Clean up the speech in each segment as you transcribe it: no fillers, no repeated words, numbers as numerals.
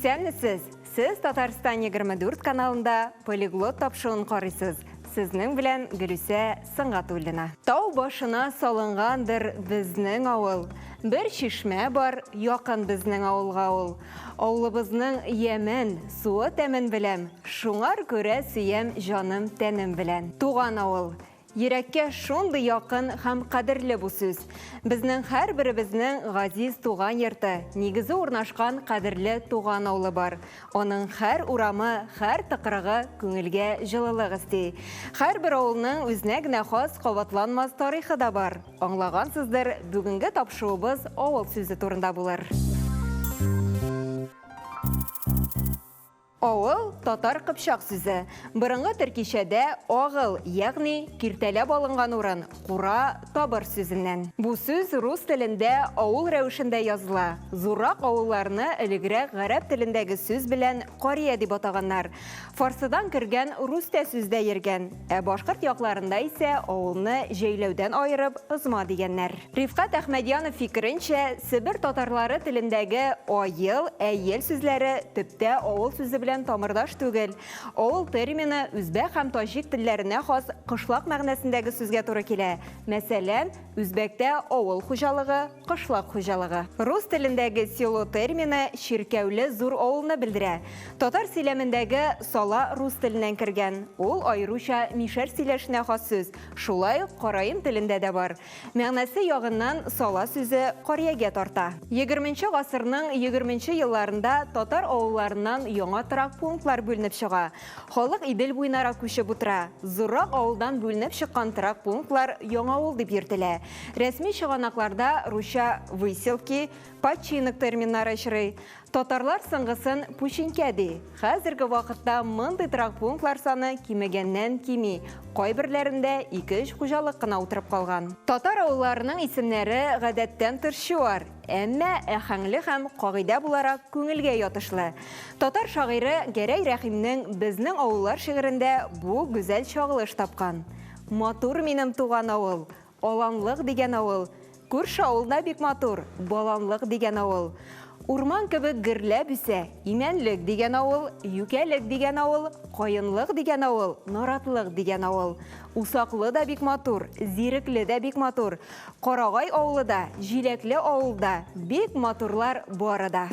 Исәнмесез! Сез Татарстан 24 каналында Полиглот тапшыруын карыйсыз. Сезнең белән Гөлүсә Сөнгатуллина. Тау башына салынгандыр безнең авыл. Бер чишмә бар, якын безнең авылга ул. Авылыбызның ямен, суы тәмен беләм, шуңар күрә сөям җаным тәнем белән. Туган авыл. Йөрәккә шундый якын һәм кадерле бу сүз. Безнең һәрберебезнең газиз туган йорты, нигезе урнашкан кадерле туган авылы бар. Аның һәр урамы, һәр тыкрыгы күңелгә җылылык өсти. Һәрбер авылның үзенә генә хас кабатланмас тарихы да бар. Аңлагансыздыр, бүгенге тапшыруыбыз авыл сүзе турында булыр. Авыл, татар-кыпчак сүзе. Борынгы төркичәдә агыл, ягъни киртәләп алынган урын, кура, табыр сүзеннән. Бу сүз рус телендә аул рәвешендә языла. Зуррак авылларны элегрәк гарәп телендәге сүз белән кария дип атаганнар. Фарсыдан кергән рустә сүз дә йөргән. Ә башкорт якларында исә авылны җәйләүдән аерып, ызма дигәннәр. Рифкать Әхмәдьянов фикеренчә, Себер татарлары телендәге аел, әел сүзләре төптә авыл сүзе белән тамырдаш түгел. Авыл термины үзбәк һәм таҗик телләренә хас кышлак мәгънәсендәге сүзгә туры килә. Мәсәлән, үзбәктә авыл хуҗалыгы, кышлак хуҗалыгы. Рус телендәге село термины чиркәүле зур авылны белдерә. Татар сөйләмендәге сала рус теленнән кергән. Ул аеруча мишәр сөйләшенә хас сүз, шулай ук караим телендә дә бар. Мәгънәсе ягыннан сала сүзе карьягә тарта. Егерменче гасырның егерменче елларында татар авылларыннан яңа торак пунктлар бүленеп чыга. Халык Идел буенарак күчеп утыра. Зуррак авылдан бүленеп чыккан торак пунктлар яңавыл дип йөртелә. Рәсми чыганакларда русча выселки, починок терминнары очрый. Татарлар соңгысын пүчинкә ди. Хәзерге вакытта мондый торак пунктлар саны кимегәннән кими, кайберләрендә ике-өч хуҗалык кына утырып калган. Татар авылларының исемнәре гадәттән тыш чуар, әмма әһәңле һәм, кагыйдә буларак, күңелгә ятышлы. Татар шагыйре Гәрәй Рәхимнең Безнең авыллар шигырендә бу гүзәл чагылыш тапкан. Матур минем туган авыл, Аланлык дигән авыл. Күрше авыл да бик матур, Баланлык дигән авыл. Урман кебек гөрләп үсә, Имәнлек дигән авыл, Юкәлек дигән авыл, Каенлык дигән авыл, Наратлык дигән авыл. Усаклы да бик матур, Зирекле дә бик матур. Карагай авылы да, Җиләкле авыл да, бик матурлар бары да.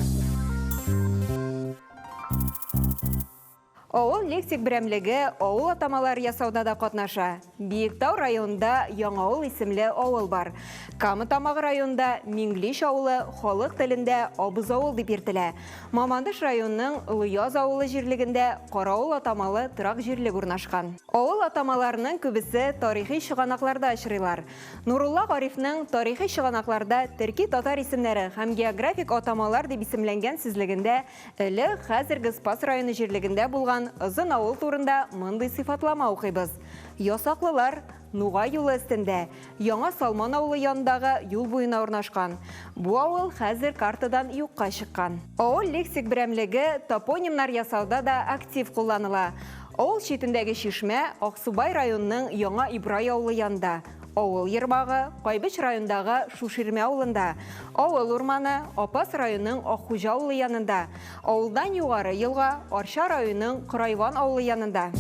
Авыл лексик берәмлеге авыл атамалары ясауда да катнаша. Биектау районында Яңавыл исемле авыл бар. Кама Тамагы районында Миңлиш авылы халык телендә Абызавыл дип йөртелә. Мамадыш районының Олыяз авылы җирлегендә Каравыл атамалы торак җирлек урнашкан. Авыл атамаларының күбесе тарихи чыганакларда очрыйлар. Нурулла Гарифның Тарихи чыганакларда төрки-татар исемнәре һәм географик атамалар дип исемләнгән сүзлегендә Элек хәзерге Спас районы җирлегендә булган Озын авыл турында мондый сыйфатлама укыйбыз, Ясаклылар Нугай юлы өстендә, Яңа Салман авылы янындагы юл буена урнашкан. Бу авыл хәзер картадан юкка чыккан. Авыл лексик берәмлеге топонимнар ясауда да актив кулланыла. Авыл читендәге чишмә Аксубай районының Яңа Ибрай авылы янында. Авыл ермагы, Кайбыч районындагы Шуширмә авылында, Авыл урманы, Апас районының Акхуҗа авылы янында, Авылдан югары елга, Арча районының Корайван авылы янында.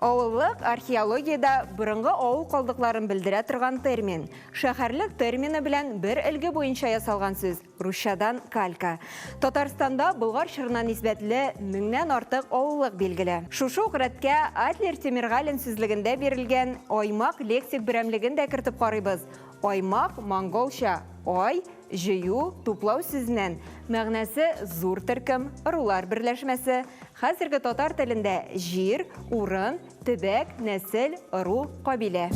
Авыллык, археологиядә борынгы авыл калдыкларын белдерә торган термин. Шәһәрлек термины белән бер өлге буенча ясалган сүз. Русчадан калька. Татарстанда Болгар чорына нисбәтле меңнән артык авыллык билгеле. Шушы ук рәткә Адлер Тимергалин сүзлегендә бирелгән аймак лексик берәмлеген дә кертеп карыйбыз. Аймак, монголча ай, җыю, туплау сүзеннән, мәгънәсе зур төркем, ырулар берләшмәсе, хәзерге татар телендә җир, урын, төбәк, нәсел, ыру, кабилә.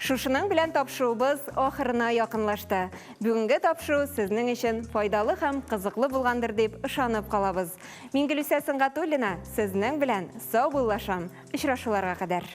Шушының белән тапшыруыбыз ахырына якынлашты. Бүгенге тапшыру сезнең өчен файдалы һәм кызыклы булгандыр дип ышанып калабыз. Мин Гөлүсә Сөнгатуллина сезнең белән саубуллашам. Очрашуларга кадәр.